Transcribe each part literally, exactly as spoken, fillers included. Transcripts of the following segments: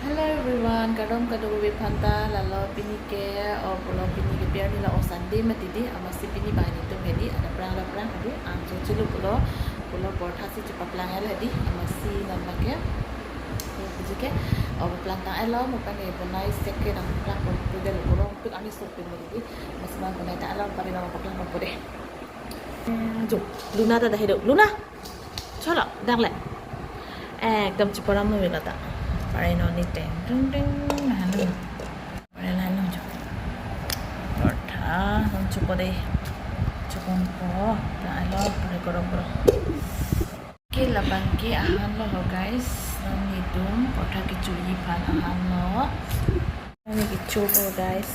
Hello everyone, kardom kadokave aphanta. Lalo pini ke, oh, pulo pini ke pi arni, la, oh, Sunday mati di, amatsi pini bang netum hedi, ada aphrang ada aphrang hedi, angjo chelo pulo, pulo portha si chepaklang el hedi, amatsi nang abang ke, oh, puji ke, oh, paklang tang el lo, mo abang ke bonai sek ke nang paklang pon tu de lo, kurong tu ani sok pe mo di, amatsi nang bonai tang el lo, pari nang paklang pon po de. Jo, Luna ta dah hidup, Luna, cholo, dang le, ekdom chiporam lo Luna ta, pari non ni teng, ding ding, nah, nah. Pare lahenlo jo. Portha, non chopo de. Chopon po. Lahenlo, pare korom korom. Ke labang ke ahan lo ho, guys. Non netum portha kechoji aphan ahan lo. Non kecho po, guys.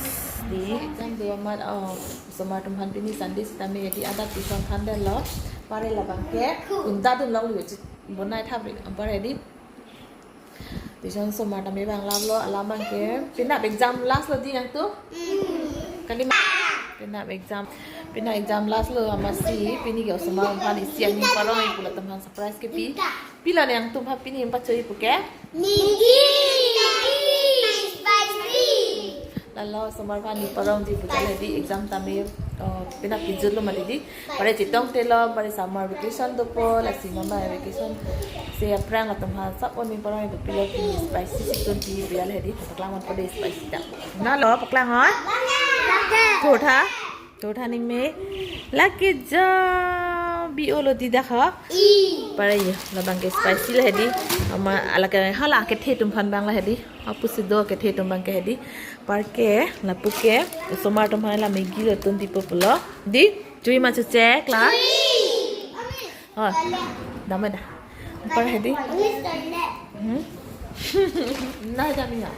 Di. Exam do amat, oh, osomar atum aphan pini Sunday sitame di, adap tuition aphan det lo. Pare labang ke. Unta dun long lu. Bonai thap ri. Pare di. Tuition osomar tame bang lap lo, alam abang ke. Penap exam last lo di nangtum? Kali ma? Penap exam. Penap exam last lo amatsi, pini ke osomar aphan isi aning parong-i pu, latum aphan surprise kepi. Pilo nangtum aphan pini pachoi pu ke? Maggi, Maggi, spicy. Lalo osomar aphan aning parongji pu ta le di, exam tame, oh, penap kejut lo mati di. Pare chetong te lo, pare summer vacation dopo, lasi mama vacation. Si aphrang latum aphan sap aning parong-i pu, pilo pini spicy si tunpi pu ya le hedi, paklang pon po de spicy ta. Na lo, paklang hon? Thotha? Thotha ning me. Lake jo B O lo di dak ho? Pare yo, labang ke spicy le hedi. Ama ala ke hala kethe atum aphan bang le hedi. Apu si do kethe atum abang ke hedi. Pare ke, lapu ke, osomar atum aphan la Maggi lo tunpi po pulo. Di, jui ma chechek la. Oh, damai da. Pare hedi. Hmm? Nah, damai ya.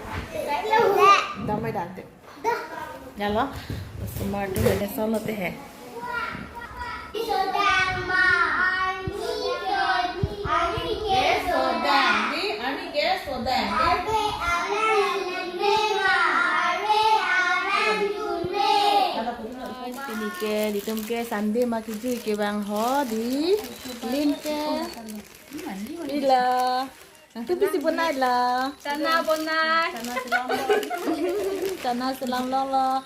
Damai da ante. Ya lo, osomar atum hedi, son lo te he. Pini ke, netum ke Sunday ma kejui ke bang ho di, lim ke. Ila. Nangtum pisi bonai la? Chana bonai. Chana selam long lo.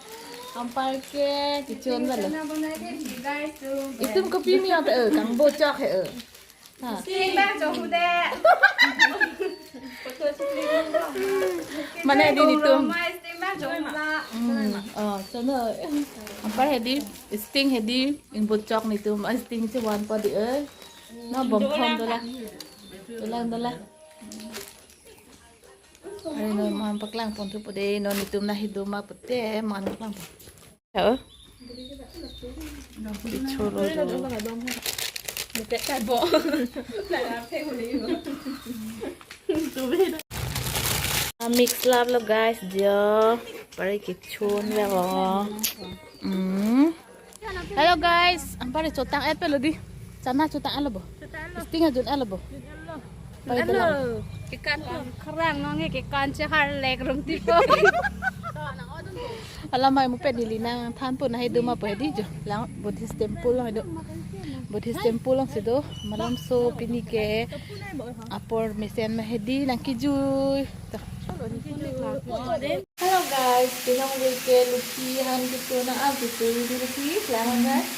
Ampar ke, kichun ba lo. Chana bonai ke, guys, tu. Itum kopi mi ante, eh, kangbo chok he, eh. Ha. Steam bang jo hu de. Mane di netum. Steam bang jo hu la. Hmm, oh, chana. Ampar hedi, sting hedi, ingbo chok netum, ah, sting si van po di, eh. No bom thom dola. Dola, dola. Are non man paklang pon thu po de, non netum na hidu ma pute man paklang pon. Ya, oh. Cholo jo. Ah, mix lap lo guys, jo. Pare kechun ve lo. Hmm. Hello guys, ampar chotang et pe lo di. Chana chotang et lo bo. Sting ajun et lo bo. Pai dalam. Kekan kerang nong kekan chehar lek rum tipo. Alamai mo pet neli nangthan po na hidu ma po hedi jo. Lang Buddhist temple lo hidu. Buddhist temple lo si do. Malomso pini ke apor mesen ma hedi nang kejui. Hello guys, pinong veke lukhi han ketun an ketun di lukhi, klemang guys.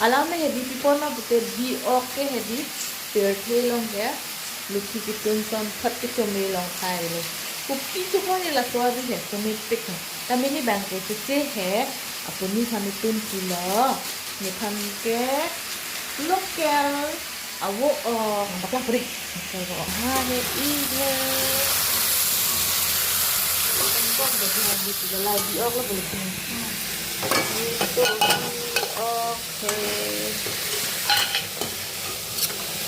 Alam hedi pipon ma pute bi ok ke hedi pirthe long ke lukhi ketun son phat kechome long khai lo. Kopi chokon ni laso abi he, chome pik he. Tame ni bang ke cheche he, apuni kami tun kilo, ni kami ke local. Avo, oh, bakla puri. Bakla puri. Ha, he, i, he. Tengkok bagi habis, sudah lagi, oh, lo boleh sini. Itu, okay.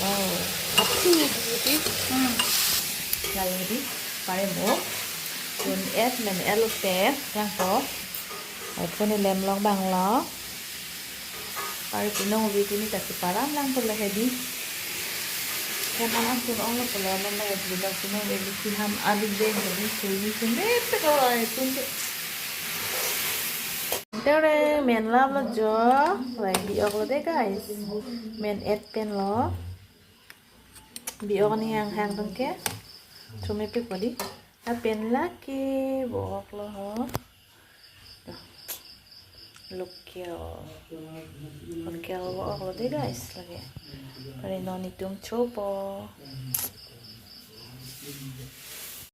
Wow. Apa sih? Hmm. Lalu di, pare mo. Kun et, men el te, yang to. Ai, kun lem long bang lo. Pare pinong ubi pini kasi param lang pula hedi. Hem an an pun ong lo pula mama ya pula pinong ubi si ham alu deng hedi sui sui mete ko ai pun tu. Tere men lap lo jo, lai bi ok lo de guys. Men et pen lo. Bi-ok ni hanghang atum ke. Chomepik po dei. Lapen lake bo-ok lo ho. Local. Local bo-ok lo dei guys lake. Pari non itum chopo.